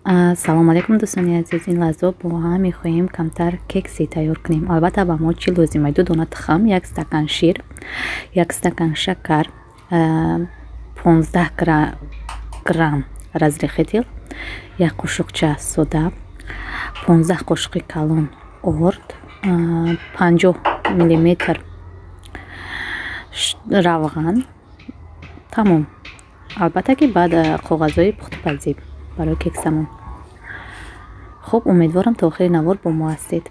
Салом алейкум, дӯстони азиз. Ин лаҳза бо ҳам мехоҳем камтар кексе тайёр кунем. Албатта, ба мо чӣ лозима? Ду дона тухм, як стакан шир, як стакан шакар, 15 грамм разрыхлитель, як қошуқча сода, 15 қошуқи калон орд, 50 миллиметр равған. Тамом. Албатта ки баъд коғазҳои пухтупазӣ барои кексамон. Хуб, умедворам, то охири навор бо мо ҳастед.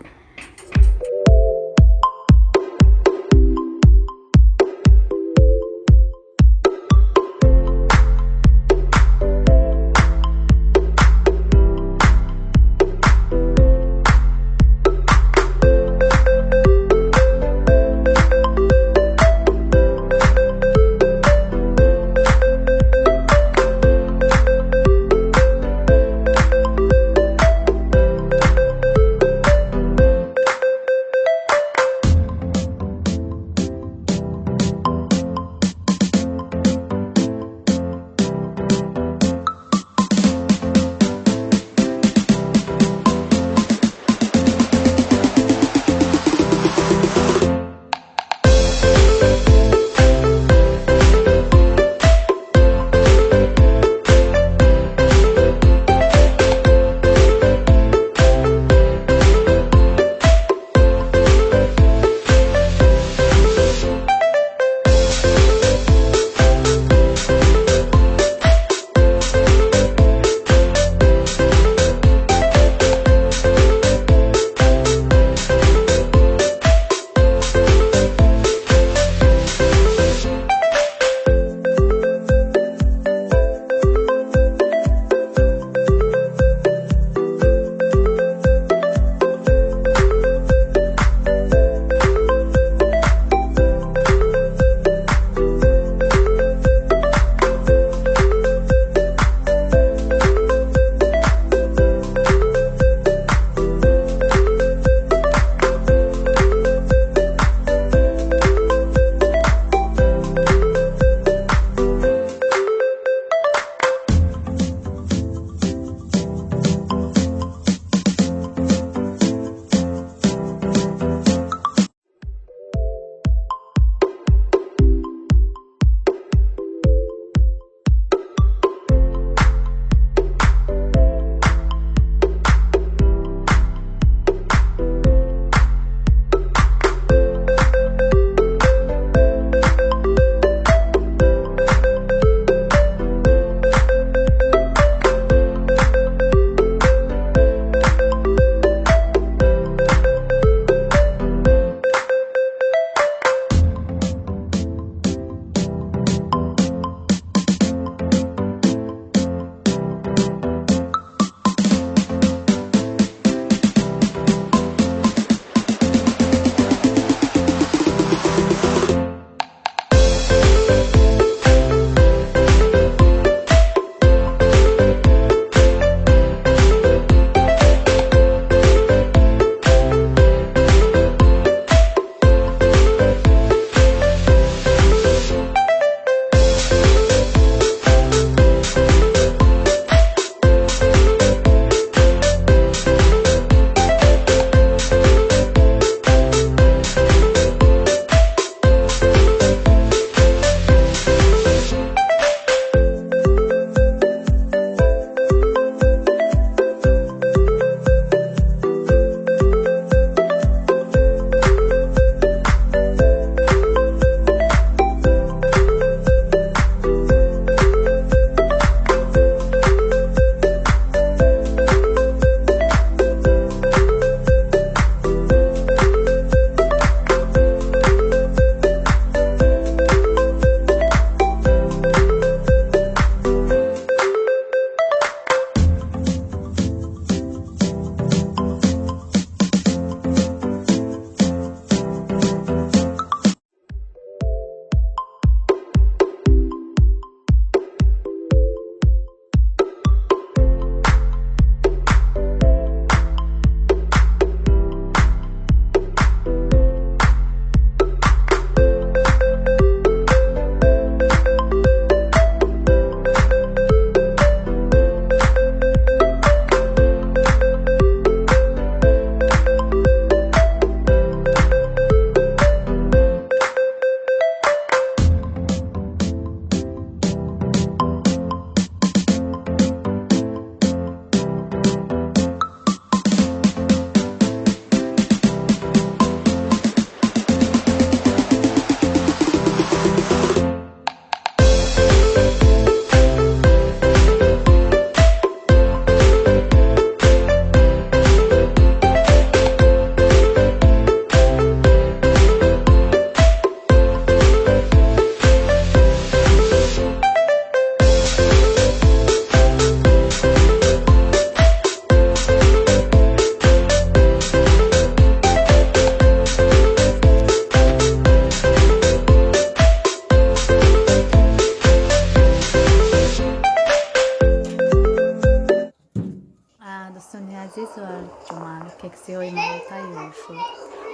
Азизу арҷуманд, кексиҳои мо тайёр шуд.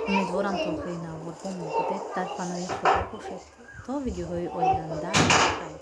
Умедворам, то охири навор бо мо будед. Дар паноҳи Худо бошед то видеоҳои оянда. Хайр.